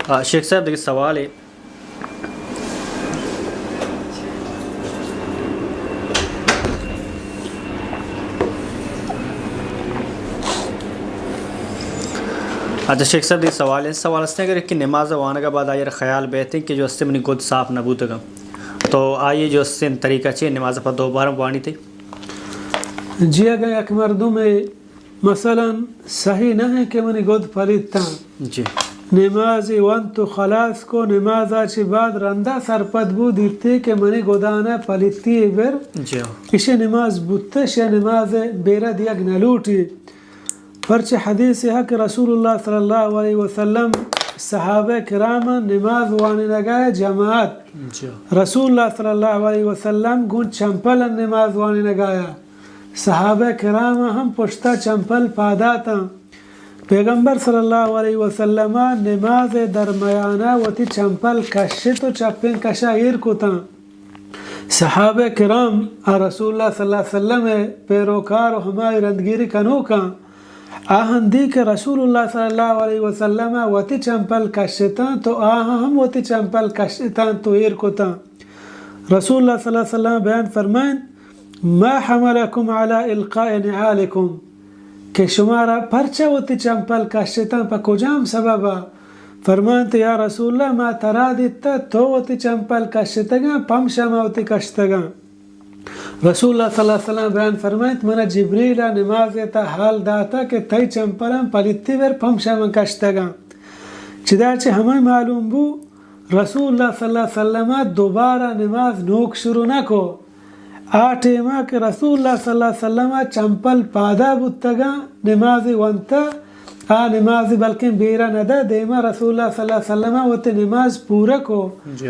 آ، شیخ صاحب، دگہ سوالے؟ اچھا شیخ صاحب، دگہ سوالے، سوال است اگر کہ نماز وانگ ءَ بعد آئی ءَ را خیال بیت کہ جو است منی گد صاف نہ بوتگاں، تو آئی جو است طریقہ چے، نماز پہ دوبارہ وانیت؟ جی، اگر یک مردمے مثلاً صحیح نہ ایں کہ منی گد پلیت اَنت۔ جی۔ نماز ونت و خلاص کو، نماز ءَ چہ بعد رندا سرپد بو، دیرتی کہ منی گدان ءَ پلیتی بر۔ جی۔ ایشی نماز بوتش یا نماز بیرہ دیگ نہ لوٹی۔ پرچہ حدیث ہے کہ رسول اللہ صلی اللہ علیہ وسلم صحابہ کرام نماز وانینگا جماعت۔ جی۔ رسول اللہ صلی اللہ علیہ وسلم گوں چمپل نماز وانینگایا۔ صحابہ کرام ہم پشتا چمپل پاداتاں۔ پیغمبر صلی اللہ علیہ وسلم نماز درمیانا وتی چمپل کشت و چپیں کشا ایر کتاں۔ صحابہ کرام آ رسول اللہ صلی اللہ علیہ وسلم پیروکار و ہمائی رندگیری کنوکاں۔ آہاں دی کہ رسول اللہ صلی اللہ علیہ وسلم وتی چمپل کشتاں تو آہاں ہم وتی چمپل کشتاں تو ایر کتاں۔ رسول اللہ صلی اللہ علیہ وسلم بیان فرمائیں، ما حملکم علی القاء نعالکم، کہ شمارا پرچہ وتی چمپل کشتاں، پہ کجام سببا؟ فرمائیں، یا رسول اللہ، ما ترا دیتا تو وتی چمپل کشتگاں، پمشا ما وتی کشتگاں۔ رسول اللہ صلی اللہ علیہ وسلم بیان فرمائیں، منا جبریل نماز تا حال داتا کہ تئی چمپلاں پلیتی بر، پمشا من کشتگاں۔ چدا چہ ہمیں معلوم بو، رسول اللہ صلی اللہ علیہ وسلم دوبارہ نماز نوک شروع نہ کو۔ آ ٹیما کہ رسول اللہ صلی اللہ علیہ وسلم چمپل پادا بوتگاں، نماز ونتا، آ نماز بلکیں بیرہ نہ دا، دیما رسول اللہ صلی اللہ علیہ وسلم وتی نماز پورا کو۔ جی۔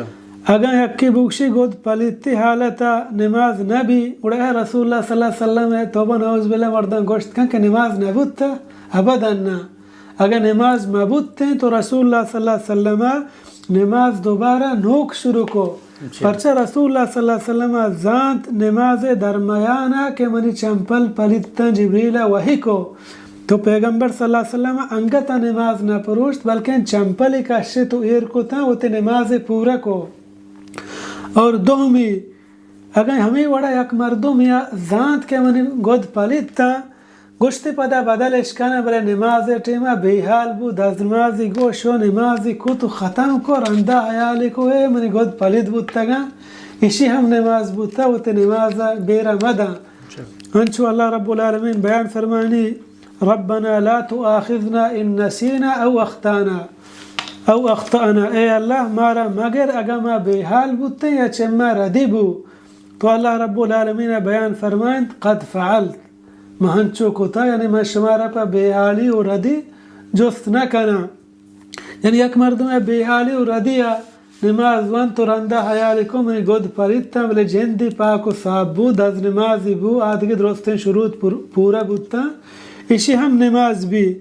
اگاں یکے بگشی گد پلیتی حالتا نماز نہ بی، گڑا اے رسول اللہ صلی اللہ علیہ وسلم توبہ نعوذ باللہ مرداں گوشت کن کہ نماز نہ بوتا؟ ابداً نہ۔ اگاں نماز مہ بوتیں تو رسول اللہ صلی اللہ علیہ وسلم نماز دوبارہ نوک شروع کو۔ جی۔ پرچہ رسول اللہ صلی اللہ علیہ وسلم زانت نماز درمیانا کہ منی چمپل پلیتاں، جبریل وحی کو۔ تو پیغمبر صلی اللہ علیہ وسلم انگت نماز نہ پروشت، بلکہ چمپلی کشت و ایر کتاں، وتی نماز پورا کو۔ اور دومی، اگاں ہمیں وڑا یک مردم یا زانت کہ منی گد پلیتاں، گوشت پدا بدل اش کناں، بلے نماز ٹیما بے حال بو، دزنمازی گو، شو نمازی کت و ختم کو، رندا حیالی کو، اے منی گد پلید بوتگاں، اشی ہم نماز بوتا، وتی نماز بیرہ مداں۔ اچھا۔ انچو اللہ رب العالمین بیان فرمانی، ربنا لا تؤاخذنا ان نسینا او اخطانا، او اخطانا، اے اللہ مارا مگر اگاں ما بے حال بوتیں یا چہ ما ردی بو۔ تو اللہ رب العالمین بیان فرمائنت، قد فعلت، من ہنچو کتا، یعنی من شمارا پہ بے حالی و ردی جست نہ کناں۔ یعنی یک مردم بے حالی و ردی ء نماز ونت و رندا حیال کو منی گد پلیتاں، بلے جندی پاک و صاف بو، دز نمازی بو، آ دگہ درستیں شروط پر-، پورا بوتاں، ایشی ہم نماز بی۔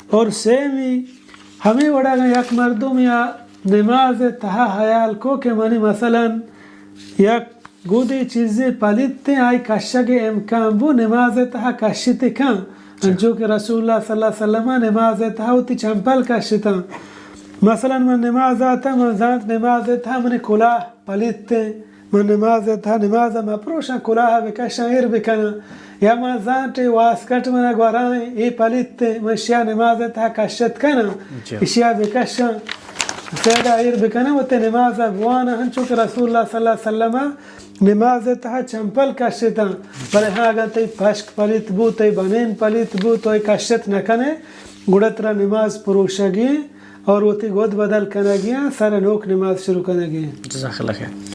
اور سیمی ہمیں وڑا اگاں یک مردم یا نماز تہا حیال کو کہ منی مثلاً یک گودے چیزے پلیتیں، آئی کشگ امکان بو، نماز تہا کشت کن۔ اچھا۔ انچو کہ رسول اللہ صلی اللہ علیہ وسلم نماز تہا وتی چمپل کشتاں۔ مثلاً من نماز آتا، من زانت نماز تہا منی کلاہ پلیتیں، من نماز تہا نماز مپروشاں، کلاہ بکشاں، ایر بکناں۔ یا من زانت واسکٹ من گورائیں، اے پلیتیں، من شیا نماز تہا کشت کناں، جی۔ اشیا بکشاں، سیڈا ایر بکناں، وتی نماز بواناں، ہنچو کہ رسول اللہ صلی اللہ علیہ وسلم نماز تہا چمپل کشتاں، بلے ہاں اگاں تئی پشک پلیت بو، تئی بنین پلیت بو، تو اے کشت نہ کنے، گڑا ترا نماز پروشگی اور وتی گد بدل کنگی، سر نوک نماز شروع کنگی۔ جزاک اللہ خیر۔